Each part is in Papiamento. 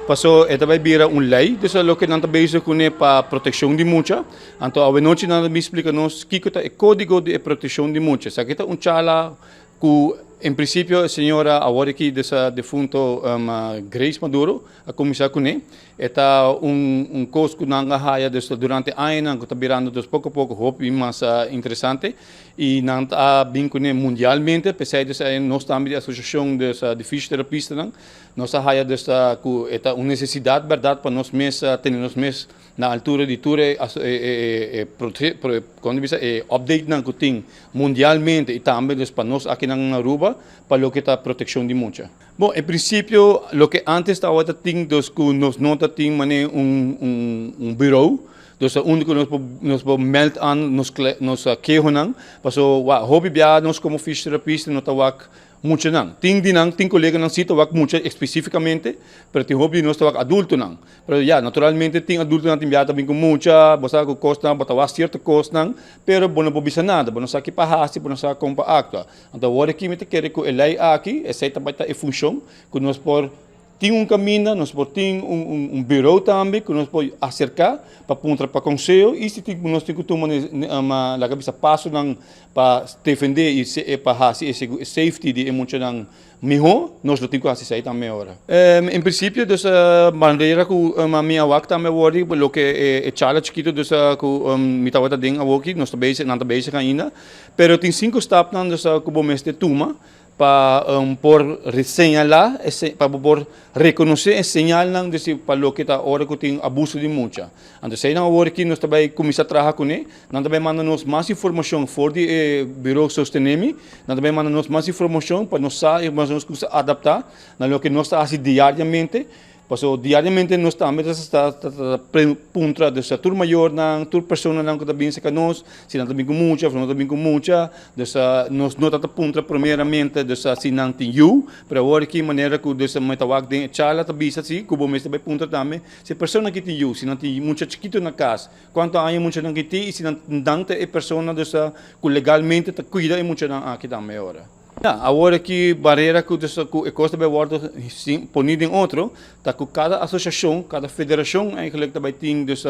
Paso e ta bai bira un lei, dus loke nan ta bezig kuné pa protekshon di mucha. Anto awenochi nan ta bin splika nos kiko ta e kódigo di e protekshon di mucha. Esaki ta un charla ku en prinsipio e señora awor aki dus defunto Grace Maduro a kuminsá kuné. E ta un kos ku nan a haya dus durante añanan ku ta birando dus poko poko hopi mas interesante i nan ta bin kuné mundialmente. P'esei dus nos tambe di asosiashon di fisioterapistanan Nos a haya dus ku e ta un nesesidat bèrdat pa nos mes tene nos mes na altura di tur e kon ta bisa e updatenan ku tin mundialmente i tambe dus pa nos akinan na Aruba pa loke ta protekshon di mucha. Bon, en prinsipio loke antes tabata tin dus ku nos no ta tin manera un birou dus ta unda ku nos por nos por mèld an nos nos kehonan pasobra wak hopi biaha nos komo fisioterapista no ta wak Muchanan. Tin di nan, tin koleganan si ta wak mucha espesífikamente, pero tin hopi di nos ta wak adultonan. Pero ya, naturalmente tin adultonan tin biaha ta bin ku mucha, bo sa ku kosnan, bo ta wak sierto kosnan, pero bo no por bisa nada, bo no sa ki pa hasi, bo no sa kon pa aktua. Anto awor aki mi ta kere ku e lei aki, esei ta bai ta e funshon ku nos por Tin un kaminda, nos por tin un bureau tambe ku nos por aserká pa puntra pa konseho i si tin nos tin ku tuma laga bisa pasonan pa defendé i pa hasi e safety di e muchanan mihó, nos lo tin ku hasi esei tambe ora. En prinsipio dus manera ku mi a wak tambe awor di loke e charla chikitu dus ku mi tabata den awoki nos ta bezig nan ta bezig ainda pero tin sinku stapnan dus ku bo mester tuma Pa por señalá, pa bo por rekonosé e señalnan di pa loke ta ora ku tin abuso di mucha. Anto eseinan awor aki nos ta bai kuminsá traha kuné. Nan ta bai manda nos mas informashon for di e Bureau Sostenemi. Nan ta bai manda nos mas informashon pa nos sa i pa nos kuminsá adaptá na loke nos ta hasi diariamente. Pasobra diariamente nos tambe ta ta puntra dus tur mayornan, tur personanan ku ta bin serka nos, si nan ta bin ku mucha òf no ta bin ku mucha. Dus nos no ta ta puntra primeramente dus si nan tin yu, pero awor aki manera ku dus mi ta wak den e charla ta bisa si ku bo mester bai puntra tambe si e persona ki tin yu, si nan tin mucha chikitu na kas, kuantu aña e muchanan ki tin i si nan ta e persona dus ku legalmente ta kuida e muchanan aki tambe ora. Ya, awor aki barera ku ku e kos ta bai wòrdu poní den otro ta ku kada asosiashon, kada federashon eigenlijk ta bai tin dus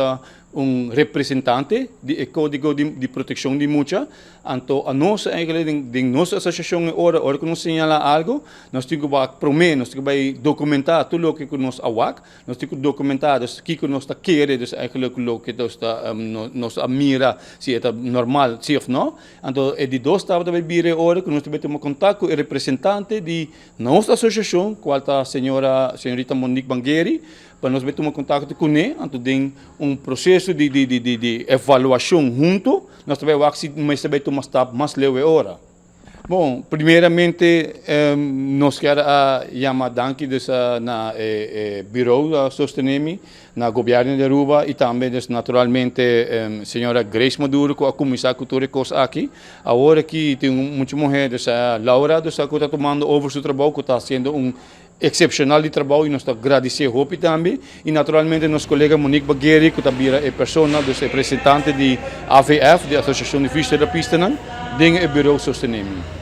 un representante di e kódigo di protekshon di mucha. Anto anos eigenlijk den den nos asosiashon e ora, ora ku nos señalá algu, nos tin ku wak promé, nos tin ku bai dokumentá tur loke ku nos a wak. Nos tin ku dokumentá dus kiko nos ta kere, dus eigenlijk loke nos ta nos a mira si e ta normal si òf no. Anto e di dos stap ta bai bira e ora ku nos ta bai tuma kontak ku e representante di nos asosiashon kual ta señora señorita Monique Bangeri pa nos bai tuma kontakto kuné. Anto den un proseso di di di di evaluashon hunto nos ta bai wak si mester bai tuma stap mas leu e ora. Bon, primeramente nos kier a yama danki dus na e bureau a sostene mi, na Gobierno di Aruba y tambe dus naturalmente señora Grace Maduro cu a cuminsa cu tur e cos aki. Awor aki tin un mucha muher dus Laura dus cu ta tumando over su trabou cu ta haciendo un excepcional di trabou y nos ta gradice hopi tambe y naturalmente nos colega Monique Bagueri cu ta bira e persona dus e presentante di AVF di Asociacion di Fisioterapistanan den e bureau Sostenemi.